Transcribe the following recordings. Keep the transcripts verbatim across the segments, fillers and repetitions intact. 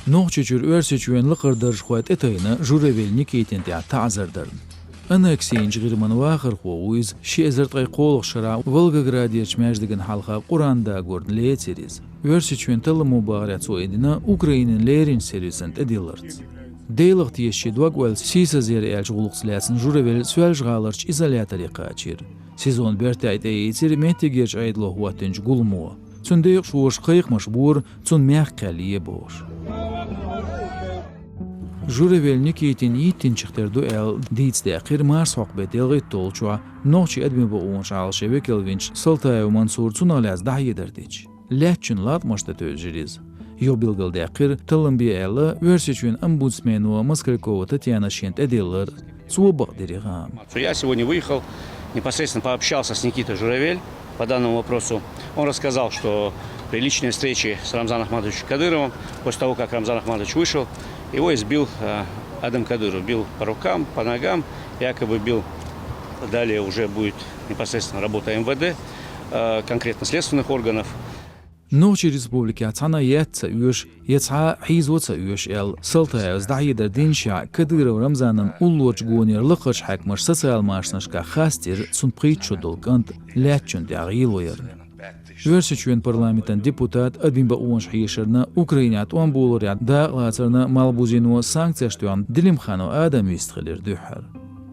Нохчийчуьра Оьрсийчоьнан лакхара даржхой тӀетайна Журавель Никитина тӀехь таӀзар дарна. Аннакси йинчу ГӀирман вахархо ву иза, ши эзар ткъе кхоалгӀачу шарахь Волгоградерчу маьждигана хьалха Къуръан дагорна лецира иза. Оьрсийчоьнан талламо бахарехь цо и дина Украинан леринчу сервисана тӀедилларца. Делах тешаш шен дог-ойла сийсазъяр аьллачу гӀуллакхца лаьцна Журавель Соьлжа-ГӀаларчу изоляторе кхачийра. СИЗОн бертахь тӀеийцира меттигерчу Ӏедало хӀоттийначу гуламо. Цуьнан декъашхоша кхайкхамаш бора, цунна мехкан кхел е бохуш. Журавель Никитина йиттинчух тера ду аьлла дийца даьккхира марсхьокху беттан ялхитталгӀачохь нохчийн адамийн бакъонаш Ӏалашъян векал винчу Салтаев Мансура цунах лаьцна дӀахьедар дича. Лаьттачун латкъамаш дан тевжира иза. Юха билгалдаьккхира, таллам бе аьлла, Оьрсийчоьнан омбудсмено Москалькова Татьяна шена тӀедиллар, цо бакъдира и гӀама. Я сегодня выехал, непосредственно пообщался с Никитой Журавель по данному вопросу. Он рассказал, что при личной встрече с Рамзаном Ахматовичем Кадыровым, после того, как Рамзан Ахматович вышел, его избил э, Адам Кадыров. Бил по рукам, по ногам, якобы бил. Далее уже будет непосредственно работа МВД, э, конкретно следственных органов. Нохчийн республикехь цхьанна етта ца оьшу, я цхьа хьийзо ца оьшу аьлла, Салтаевс дӀахьедар динчохь, Кадыров Рамзанан уллорачу гонера лакхарчу хьаькамаша социал-машанашкахь хастийра цунна пхийтта шо долу кӀант лаьттачунна тӀехь гӀело ярна. Оьрсийчоьнан парламентан депутат, адамийн бакъонаш хьешарна, Украинехь тӀом болорехь дакъалацарна малхбузено санкцеш тоьхна Делимханов Адам вистхилира дуьххьара.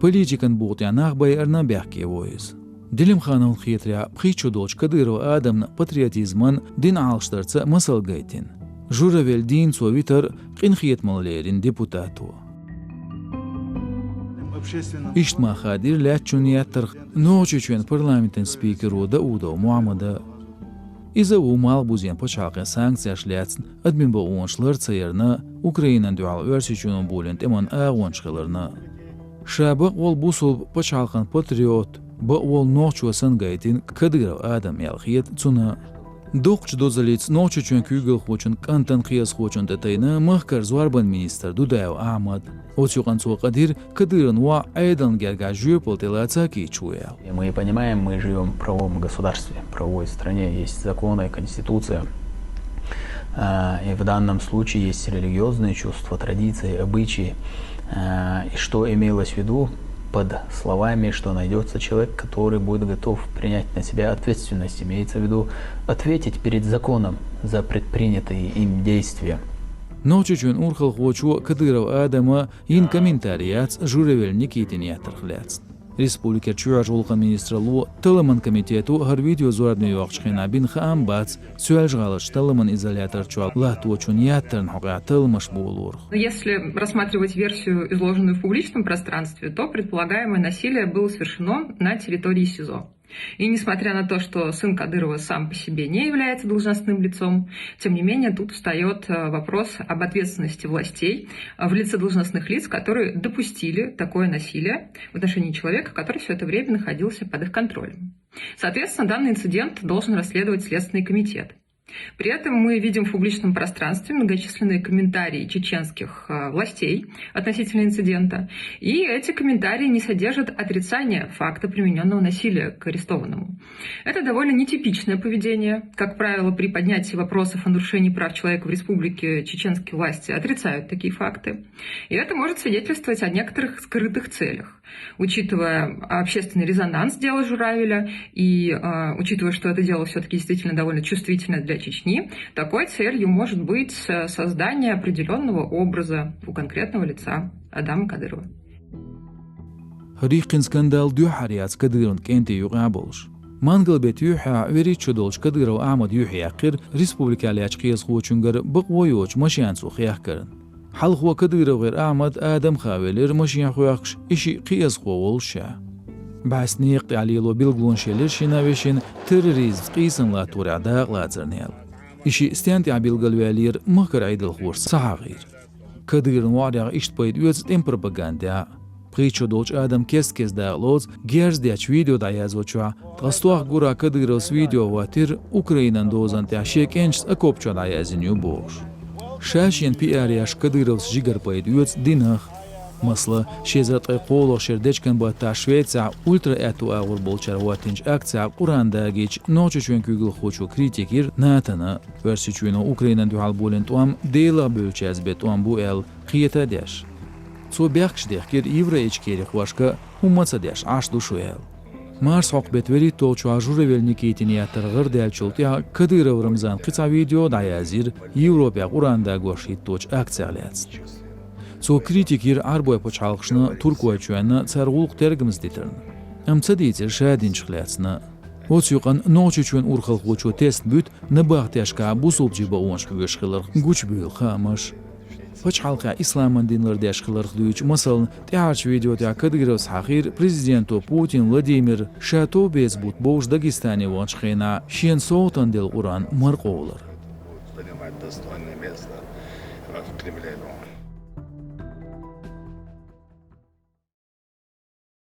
Политикан букъа тӀехь нах байарна бехке во иза. Делимхановна хетарехь, пхийтта шо долчу Кадыров Адамна патриотизман, дин Ӏалашдарца масал гайтина. Журавель дийна цо витар къинхетамалла лерина депутато. Иштта мах хадийра лаьттачунна еттарх Нохчийчоьнан парламентан спикеро Даудов Мухьаммада. Иза а ву малхбузен пачхьалкхан санкцеш лаьцна адамийн бакъонаш лар ца ярна, Украинана дуьхьал Оьрсийчоьно болийна тӀеман агӀончаш хиларна. Ша бакъволу бусулба пачхьалкхан патриот, бакъволу нохчо санна гайтина Кадыров Адам аьлла хета цунна. Доккхачу дозаллица Нохчийчоьнан куьйгалхочун кӀантан кхиазхочунна тӀетайна махкара зорбанан министр Дудаев Ахьмад. Оцу юкъана цо къадира Кадыровн воӀ Ӏедална гергахь жоьпалла тӀелаца кийча ву аьлла. И мы понимаем, мы живём в правовом государстве, в правовой стране, есть законы, конституция. А, и в данном случае есть религиозные чувства, традиции, обычаи. А, и что имелось в виду под словами, что найдётся человек, который будет готов принять на себя ответственность, имеется в виду ответить перед законом за предпринятые им действия. Нохчийчоьнан урхалхочо Кадыров Адама йина комментарий яц Журавель Никитина еттарх лаьцна. Республикерчу чоьхьарчу гӀуллакхийн министралло, талламан комитето хӀара видео зорбане йоккхучу хенахь бина хаам бац Соьлжа-ГӀаларчу талламан изолятор чохь латточун еттарна хьокъехь талламаш болорах. Если рассматривать версию, изложенную в публичном пространстве, то предполагаемое насилие было совершено на территории СИЗО. И несмотря на то, что сын Кадырова сам по себе не является должностным лицом, тем не менее тут встаёт э, вопрос об ответственности властей э, в лице должностных лиц, которые допустили такое насилие в отношении человека, который все это время находился под их контролем. Соответственно, данный инцидент должен расследовать Следственный комитет. При этом мы видим в публичном пространстве многочисленные комментарии чеченских э, властей относительно инцидента, и эти комментарии не содержат отрицания факта применённого насилия к арестованному. Это довольно нетипичное поведение. Как правило, при поднятии вопросов о нарушении прав человека в республике чеченские власти отрицают такие факты. И это может свидетельствовать о некоторых скрытых целях. Учитывая общественный резонанс дела Журавеля и э, учитывая, что это дело все-таки действительно довольно чувствительное для Чечни, такой целью может быть э, создание определенного образа у конкретного лица Адама Кадырова. Рихкин скандал дуьххьара яц Кадыровн кӀентий юкъахь болуш. Мангал беттан юьххьехь вуьрхӀитта шо долчу Кадыров Ахьмад юьхь яьккхира республикехь лаьттачу кхиазхочуьнгара бакъо йоцучу машенцо хехкарна. Хьалхо КадыровгӀеран Ахьмад Адам хаа велира машен хехкаш, и шиъ кхиазхо волуш ша. БӀаьста некъа тӀехь лело билгалонаш елира шина а вешина терроризмца къийсам латторехь дакъалацарна аьлла. И шиъ стенна тӀехь билгалваьллера махкара Ӏедалхоша ца хьахийра. Кадыровн воӀарех иштта пайда оьцу тӀеман пропагандехь. Пхийтта шо долчу Адам кест-кеста дакъалоцу герз детташ видео дӀаязвачохь, ткъа стохка гурахь Кадыровс видео хӀоттийра Украинан дозан тӀехь шен кӀенташца окоп чохь дӀаяздина ю бохуш. Ша шена пиар еш Кадыровс жигара пайда оьцу динах. Масала, ши эзар ткъаь кхоалагӀча шера дечкен баттахь Швецехь ультра-аьтту агӀор болчара хӀоттийначу акцехь Къуръан дагийча Нохчийчоьнан куьйгалхочо критика йира НАТОна. Оьрсийчоьно Украинина дуьхьал болийна тӀом Делах бевллачаьрца бен тӀом бу аьлла, кхета а деш. Цо бехкаш дехкира еврей-эчкерихошка, хӀумма а ца деш, Ӏаш ду шу аьлла. Марсхьокху беттан берхӀитталгӀачохь Журавель Никитина еттар гӀарадаьллачул тӀаьхьа Кадыров Рамзана кхин цхьа видео дӀаязйира Европехь Къуръан дагош хӀитточу акцех лаьцна. Цо критика йира Ӏарбойн пачхьалкхашна, Туркойчоьнна цара гӀуллакх тергамза дитарна. Амма ца дийцира ша динчух лаьцна. Оцу юкъанна Нохчийчоьнан урхалхочо тесна буьту набахтешкахь бусалбачийн бакъонаш кхоьхьуш хиларх гучубевлла хаамаш. Пачхьалкхехь исламан дин лардеш хиларх дуьйцучу масална, тӀаьхьарчу видео тӀехь Кадыровс хьахийра президенто Путин Владимира ша товбеца бутт бовш Дагестане ваханчу хенахь шена совгӀатана делла Къуръан мара къовлар. Занимать достойное место в Кремле.